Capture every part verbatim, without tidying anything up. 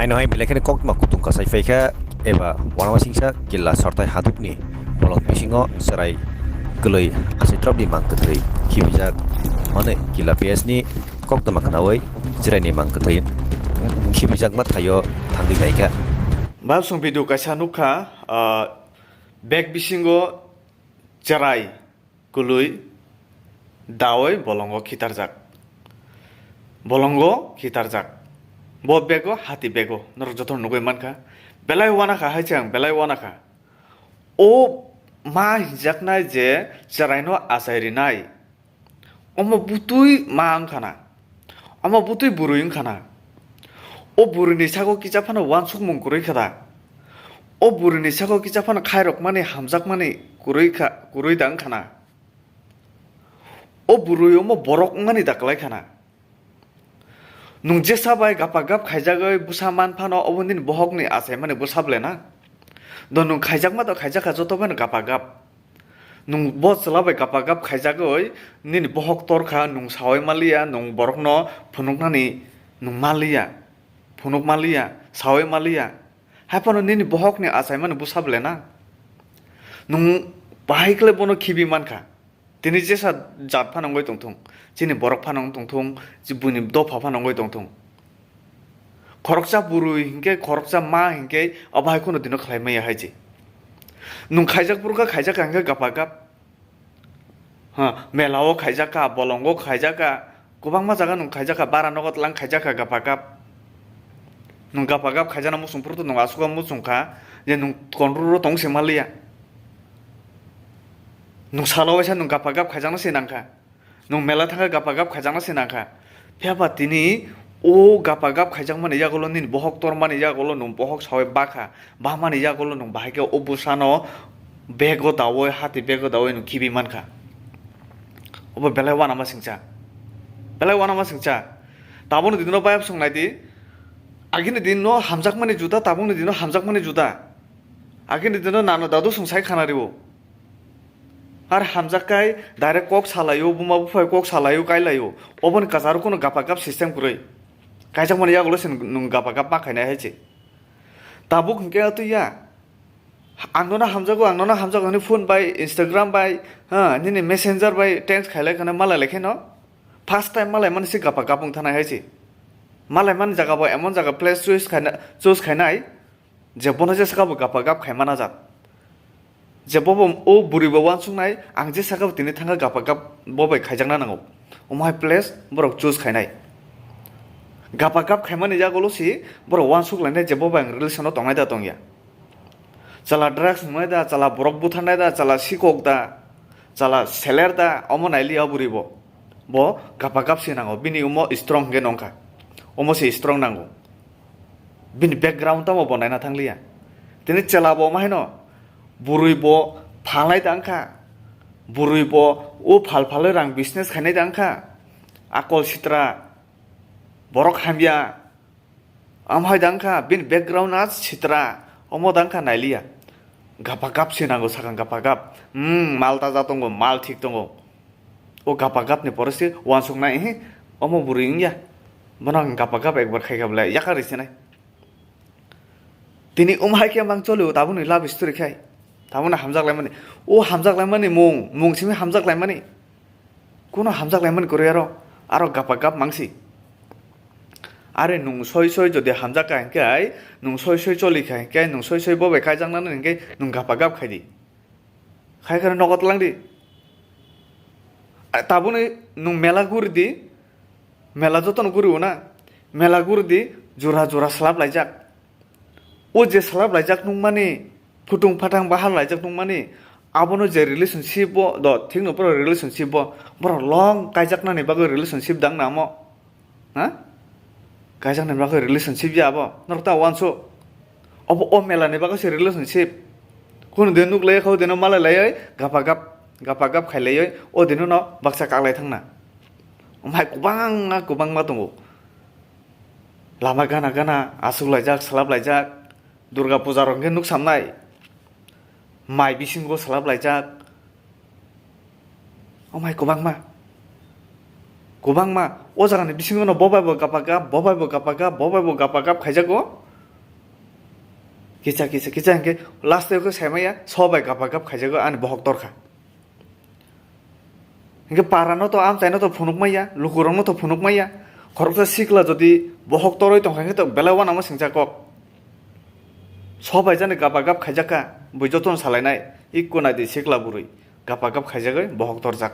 Eno hai belai kheno koktma kutung kasai phaikha eba uanamasingcha killa sortai hadukni bolong bisingo chwrai kwlwi aswitropni mang kwthwi khibijak mane killa P S ni koktma khnaui chwraini mang kwthwi khibijakma thaio thangwi naikha. Babsong video kaisa nukha, ah, bag bisingo chwrai kwlwi daui bolongo khitarjak. Bolongo khitarjak. Bo bego hati bego. Norok jotono nugui mankha. Belai uanakha hai se ang belai uanakha. O ma hinjaknai je chwraino achai rinai. Omo butui ma wngkhana. Omo butui bwrwi wngkhana. O bwrwini sago kisa phano uansukmung kwrwi kha da. O bwrwini sago kisa phano khairokmani hamjakmani kwrwi kha, kwrwi da wngkhana. O bwrwi omo borok wngmani da kwlai khana. Nwng jesa bai gapagap khaijagwi bwsa man phano obo nini bohokni achaimani bwsa ble na? Do nwng khaijakma do khaijakha joto phano gapagap. Nwng bo chwla bai gapagap khaijagwi nini bohok torkha, nwng saui maliya, nwng borokno phunuknani nwng maliya, phunuk maliya, saui maliya. Hai phano nini bohokni achaimani bwsa ble na? Nwng bahai khle bono khibi mankha. Tini jesa jat phano wngwi tongthung, chini borok phano wng tongthung, buini dopha phano wngwi tongthung. Khoroksa bwrwi hinkhe, khoroksa ma hinkhe, abo hai kheno dino khlai maya hai se. Nwng khaijak phuru kha, khaijak kha hinkhe gapagap. Ha, mela o khaijak kha, bolongo khaijak kha, kwbangma jaga nwng khaijak kha, bara nogo tlang khaijak kha gapagap. Nwng gapagap khaijakna muchung phuru to nwng aswk muchung kha je nwng control o tong se manliya. Nwng salo waisa nwng gapagap khaijakna se nangkha. Nwng mela thangkha gapagap khaijakna se nangkha. Phiya ba tini o gapagap khaijakmani yagulo nini bohok tormani yagulo nwng bohok saui bakha, bamani yagulo nwng bahai khe o bwsano bego daui, hati bego daui nwng khibi mankha. Obo belai uanama singcha. Belai uanama singcha. Tabukni dino bayap song naidi. Agini dino hamjakmani juda, tabukni dino hamjakmani juda. Agini dino nano dadu song sai khana riwo. Ar hamjak kai direct kok salaio, buma buphai kok salaio, kailaio. Oboni kwcharo kuno gapagap system kwrwi. Kaijakmani yagulo se nwng gapagap ma khainai hai se. Tabuk hinkhe atwi ya. Ang nono hamjago, ang nono hamjago hwnwi phone bai, Instagram bai, ha, nini messenger bai text khailai kheno malai lai kheno. First time malai mani se gapagap wng thanai hai se. Malai mani jaga bo emon jaga place choice khaina, choose khainai. Je bono je saka bo gapagap khaima najak. Je bo bo o bwrwi bo uansuknai, ang je saka bo tini thangkha gapagap bo bai khaijakna nango. Omo hai place borok choose khainai. Gapagap khaimani yagulo si borok uansuk lainai je bo bai ang relation o tongnai da tongya. Chala drugs nungnai da, chala borok butharnai da, chala sikok da, chala seler da, omo nailiya o bwrwi bo. Bo gapagap se nango, bini omo strong hwnkhe nongkha. Omo se strong nango. Bini background tamo bo naina thangliya. Tini chela bo ma haino bwrwi bo phalnai da wngkha. Bwrwi bo o phal phalwi rang business khainai da wngkha. Akol sitra, borok hamya. Am hai da wngkha, bini background a sitra, omo da wngkha nailiya. Gapagap se nango sakang gapagap. Hmm, mal taja tongo, mal thik tongo. O gapagapni pore se uansuknai, ehe, omo bwrwi wngya. Bono ang gapagap ekbar khaikha bwle, yakar risinai. Tini um hai khe mang choli o, tabukni love story khai. Tabukni hamjak laimani. O hamjak laimani mung, mung simi hamjak laimani. Kuno hamjak laimani kwrwi aro, aro gapagap mangsi. Are nwng soi soi jodi hamjak kha hinkhe ai, nwng soi soi choli kha hinkhe ai, nwng soi soi bo bai kaijaknani hinkhe nwng gapagap khai di. Khai kheno nogo tlang di. A, tabukni nwng mela guri di, mela jotono guri o na, mela guri di, jora jora slap laijak. O je slap laijak nungmani, phutung phatang bahar laijak nungmani, abono je relationship o, do, thikno borok relationship o, borok long kaijaknani bagwi relationship dang namo? Ha? Kaijaknani bagwi relationship ya abo? Norok ta uansuk. Obo o mela ni bagwi se relationship. Kunu de nuk lai kha, o dino malai lai, gapa gap, gapa gap khai lai, o dino no baksa kak lai thangna. Omhai kwbangma, kwbangma tongo. Lama gana gana aswk laijak, swlap laijak, Durga puja rok hwnkhe nuk samnai, mai bisingo swlap laijak, omhai kwbangma, kwbangma. O jagani bisingono bo bai bo gapa gap, bo bai bo gapa gap, bo bai bo gapa gap khaijago. Kisa kisa kisa hingke last o khe saimaya sobai gapa gap khaijago ani bohok torkha. Hingke para no to amchai no to phunuk maya, lukurok no to phunuk maya. Khoroksa sikla jodi bohok toroi tongkha hingke to belai wanama singcha kok. Sobai jani gapa gap khaijakha, bui jotono salainai, ikko naidi sikla burui. Gapa gap khaijagoi bohok torjak,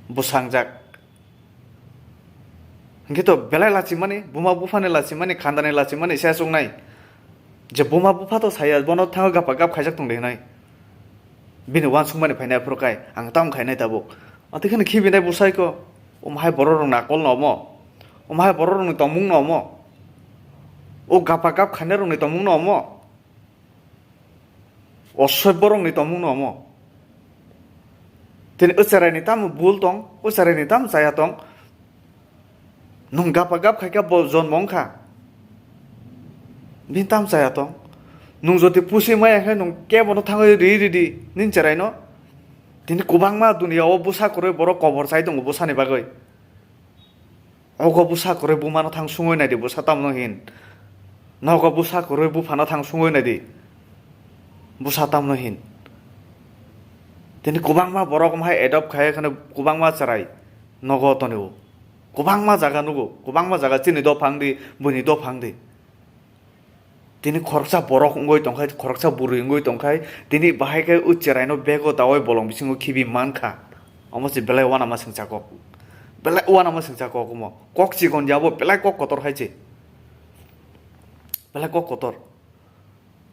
bwsangjak. Hingke to belai lachimani, buma buphani lachimani, khandani lachimani se achuknai. Je buma bupha to saya, bono thango gapa gap khaijak tong de hinai. Bini uansukmani phainai aphuru kai, ang tamo khainai tabuk. Ati kheno khibinai bwsai ko, omo hai borok rok nakol no omo. Omo hai borok rokni tongmung no omo. O gapa gap khainai rokni tongmung no omo. Osoi borokni tongmung no omo. Tini o cheraini tamo bul tong, o cheraini tamo chaya tong. Nwng gapa gap khaikha bo jonmo wngkha. Bini tamo chaya tong. Nwng jodi pusi maya khe nwng kebono thangwi ri ridi nini cheraino. Tini kwbangma duniya o bwsa kwrwi borok kobor chai tongo bwsani bagwi. Ogo bwsa kwrwi bumano thang sungwi naidi bwsa tamno hin. Nogo bwsa kwrwi buphano thang sungwi naidi bwsa tamno hin. Tini kwbangma borok omo hai adopt khai kheno kwbangma chwrai nogo tonio. Kwbangma jaga nugo, kwbangma jaga chini dophang di, buini dophang di. Tini khoroksa borok wngwi tongkhai, khoroksa bwrwi wngwi tongkhai, tini bahai khe o cheraino bego dawi bolong bisingo khibi mankha. Omo se belai uanama singcha kok. Belai uanama singcha kok omo. Kok chikon ya bo belai kok kotor hai se. Belai kok kotor.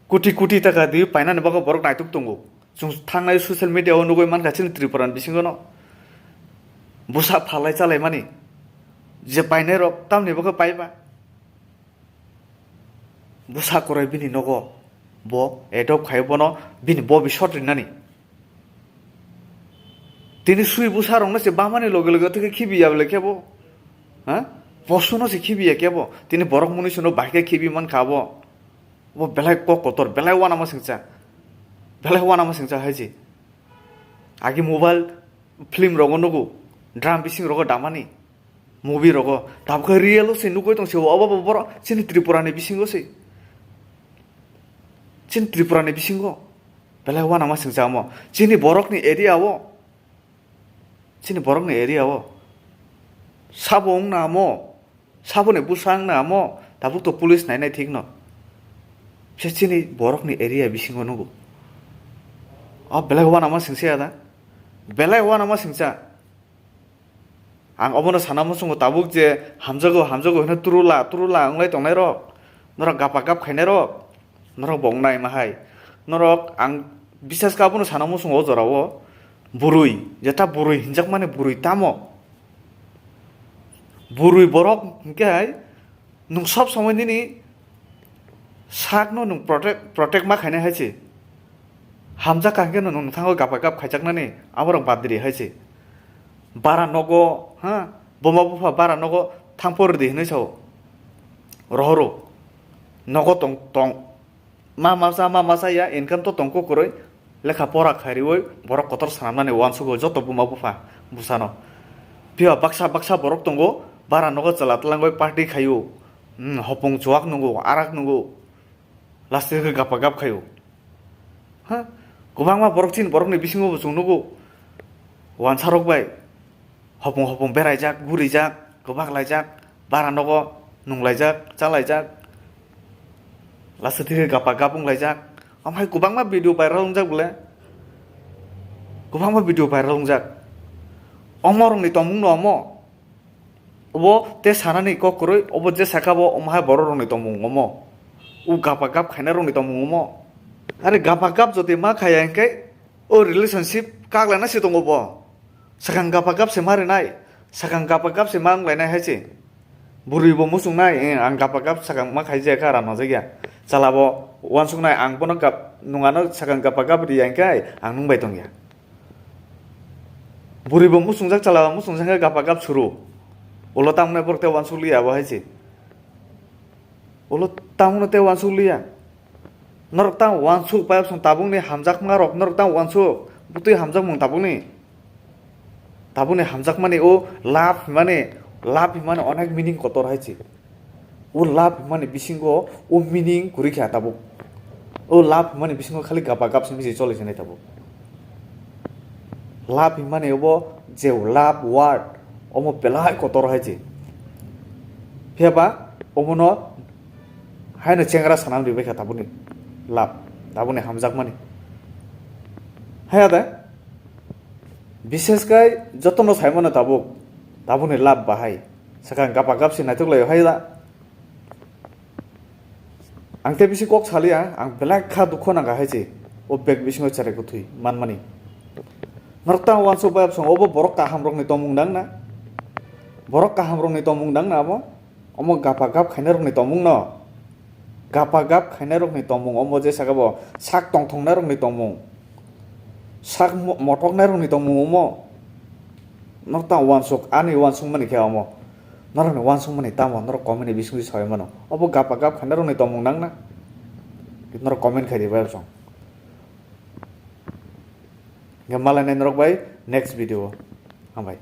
Kuti kuti taka di painani bagwi borok naituk tongo. Chwng thangnai social media o nugwi mankha chini Tripura ni bisingo no. Bwsa phalai chalaimani. Je painai rok tamni bagwi paiba. Bwsa kwrwi bini nogo bo adopt khai bono bini bobisot rinani. Tini sui bwsa rokno se bamani loge loge tei khibi ya bele kebo. Ha? Posuno se khibi ya kebo. Tini borok muni suno bahai khe khibi mankha bo. Bo belai kok kotor, belai uanama singcha. Belai uanama singcha hai se. Agi mobile film rogo nugo. Drum bising rogo damani. Movie rogo tabukhe real o se nugwi tong se obo bo borok chini Tripura ni bisingo se, chini Tripura ni bisingo belai uanama singcha omo chini borok ni area o, chini borok ni area o sabo wngna amo, sabo ni bwsa wngna amo tabuk to police nainai thik no se chini borok ni area bisingo nugo. O belai uanama singcha ya da, belai uanama singcha. Ang obono sana muchungo tabuk je hamjago, hamjago hino turula, turula wnglai tongnai rok, norok gapa gap khainai rok, norok bo wngnai mahai. Norok ang bisas khe abono sana muchungo o jora o bwrwi, jeta bwrwi hinjakmani bwrwi tamo? Bwrwi borok hinkhe hai nwng sob somoi nini sakno nwng protect, protect ma khainai hai se. Hamjak ka hinkhe nwng thango gapa gap khaijaknani aborok badri hai se. Bara nogo, ha, buma bupha bara nogo thangpor rwdi hinwi sao. Rohoro. Nogo tong, tong. Ma masa, ma masa ya, income to tongko kwrwi. Lekha pora khairiwi borok kotor swnamnani uansugo joto buma bupha bwsano. Phiya baksa baksa borok tongo, bara nogo chwla twlangwi party khaio. Hmm, hopung chuwak nungo, arak nungo. Last o khe gapa gap khaio. Ha? Kwbangma borok chini borokni bisingo bo chwng nugo. Wansarok bai. Hopung hopung beraijak, gurijak, kwbak laijak, bara nogo nunglaijak, chalaijak. Last o thikhe gapa gap wnglaijak. Omo hai kwbangma video viral wngjak bole. Kwbangma video viral wngjak. Omo rokni tongmung no omo. Obo te sanani kok kwrwi, obo je saka bo omo hai borok rokni tongmung omo. O gapa gap khainai rokni tongmung omo. Are gapa gap jodi ma khaiya hinkhe o relationship kaglana se tongo bo. Sakang gapa gap se ma rinai, sakang gapa gap se ma wnglainai hai se. Bwrwi bo muchungnai, eh, ang gapa gap sakang ma khaijaya kha, rana jakya. Chala bo uansuknai, ang bono gap, nungano sakang gapa gap riya hinkhe ang nung bai tongya. Bwrwi bo muchungjak, chala bo muchungjak khe gapa gap suru. Ulo tamni borok tei uansuk liya bo hai se. Ulo tamno tei uansuk liya. Norok tamo uansuk payapsong tabukni hamjakma rok, norok tamo uansuk bwtwi hamjakmung tabukni. Tabukni hamjakmani o love himani, love himani onek meaning kotor hai se. O love himani bisingo o meaning kwrwi kha tabuk. O love hwnmani bisingo khali gapa gap simi se choli sinai tabuk. Love hwnmani obo je love word, omo belai kotor hai se. Phiya ba omono haino chengra sanam ribai kha tabukni love, tabukni hamjakmani. Haya de, bises khai jotono saimano tabuk, tabukni love bahai. Sakang gapa gap se naithok laio hai da. Ang tei bisi kok saliya, ang belai kha dukho nangkha hai se. O bag bisingo cherai kwthwi manmani. Norok tamo uansuk bai absong, obo borok kaham rokni tongmung nang na? Borok kaham rokni tongmung nang na abo? Omo gapa gap khainai rokni tongmung no? Gapa gap khainai rokni tongmung omo je saka bo sak tongthoknai rokni tongmung. Sak mo-, motoknai rokni tongmung omo. Norok tamo uansuk, ani uansukmani khe omo. Norokni uansukmani tamo, norok comment ni bisingtwi saui mano. Obo gapa gap khainai rokni tongmung nang na? Norok comment khai di bai absong. Hingke malai nai norok bai next video o. Hambai.